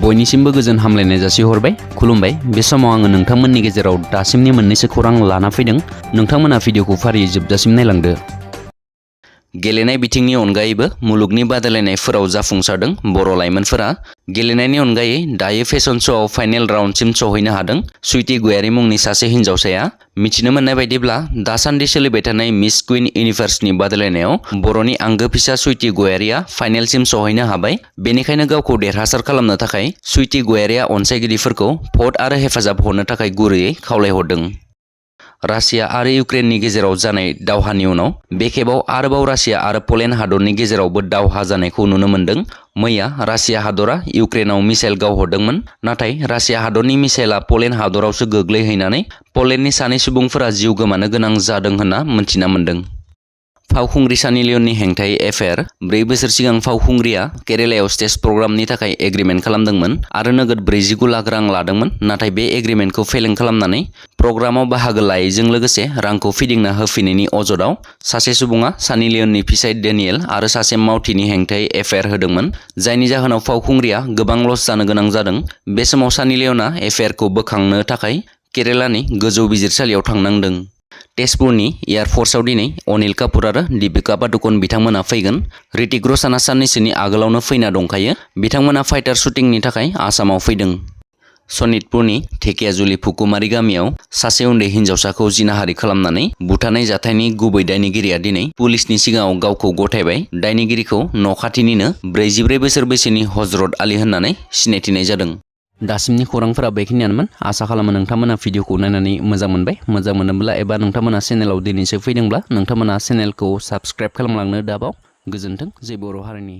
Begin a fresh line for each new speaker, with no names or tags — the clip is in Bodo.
बयनिसिमबो गोजोन हामलायनाय जासिहरबाय खुलुमबाय। बे समाव आङो नोंथांमोननि गेजेराव दासिमनि मोननैसो खौरां लाना फैदों। नोंथांमोना भिडिअखौ फारियै जोबजासिम नायलांदो। गेलेनाय बिथिंनि अनगायैबो मुलुगनि बादायलायनायफोराव जाफुंसारदों बर' लाइमोनफोरा। गेलेनायनि अनगायै दायो फेशन श'आव फाइनेल राउन्डसिम सौहैनो हादों स्वीटी गयारी मुंनि सासे हिन्जावसाया। मिथिनो मोननाय बायदिब्ला दासान्दि सोलिबाय थानाय मिस कुइन इउनिभार्सनि बादायलायनायाव बर'नि आंगो फिसा स्वीटी गयारीया फाइनेलसिम सौहैनो हाबाय। बेनिखायनो गावखौ देरहासार खालामनो थाखाय स्वीटी गयारीया अनसायगिरिफोरखौ भट आरो हेफाजाब हरनो थाखाय गुरैयै खावलायहरदों। रासिया आरो इउक्रेननि गेजेराव जानाय दावहानि उनाव बे खेबाव आरोबाव रासिया आरो पलेन्ड हादरनि गेजेरावबो दावहा जानायखौ नुनो मोन्दों। मैया रासिया हादरा इउक्रेनाव मिसाइल गावहरदोंमोन, नाथाय रासिया हादरनि मिसाइला पलेन्ड हादरावसो गोग्लैहैनानै पलेन्डनि सानै सुबुंफोरा जिउ गोमानो गोनां जादों होनना मिन्थिना मोन्दों। फावखुंग्रि सानी लिय'ननि हेंथायै एफआइआर। 4 बोसोर सिगां फावखुंग्रिया केरेलायाव स्टेज प्रग्रामनि थाखाय एग्रिमेन्ट खालामदोंमोन आरो नोगोद 49 लाख रां लादोंमोन, नाथाय बे एग्रिमेन्टखौ फेलें खालामनानै प्रग्रामाव बाहागो लायैजों लोगोसे रांखौ फिदिंना होफिनैनि अजदआव सासे सुबुङा सानी लिय'ननि फिसाय डेनियेल आरो सासे मावथिनि हेंथायै एफआइआर होदोंमोन, जायनि जाहोनाव फावखुंग्रिया गोबां लस जानो गोनां जादों। बे समाव सानी लिय'नआ एफआइआरखौ बोखांनो थाखाय केरेलानि गोजौ बिजिरसालियाव थांनांदों। तेजपुरनि एयारफर्सआव दिनै अनिल कापुर आरो दीपिका पादुकण बिथांमोना फैगोन। ऋतिक रशना साननैसोनि आगोलावनो फैना दंखायो। बिथांमोना फाइटार शुटिंनि थाखाय आसामाव फैदों। सनितपुरनि धेकियाजुलि फुकुमारि गामियाव सासे उन्दै हिन्जावसाखौ जिनाहारि खालामनानै बुथारनाय जाथायनि गुबै दायनिगिरिया दिनै पुलिसनि सिगाङाव गावखौ गथायबाय। दायनिगिरिखौ न' खाथिनिनो 44 बोसोर बैसोनि हजरत आली होननानै सिनायथिनाय जादों। दासिमनि खौरांफोरा बेखिनियानोमोन। आसा खालामो नोंथांमोना भिडिअखौ नायनानै मोजां मोनबाय। मोजां मोनोब्ला एबा नोंथांमोना चेनेलाव दिनैसो फैदोंब्ला नोंथांमोना चेनेलखौ साबस्क्राइब खालामलांनो दाबाव। गोजोन्थों। जय बर' हारिनि।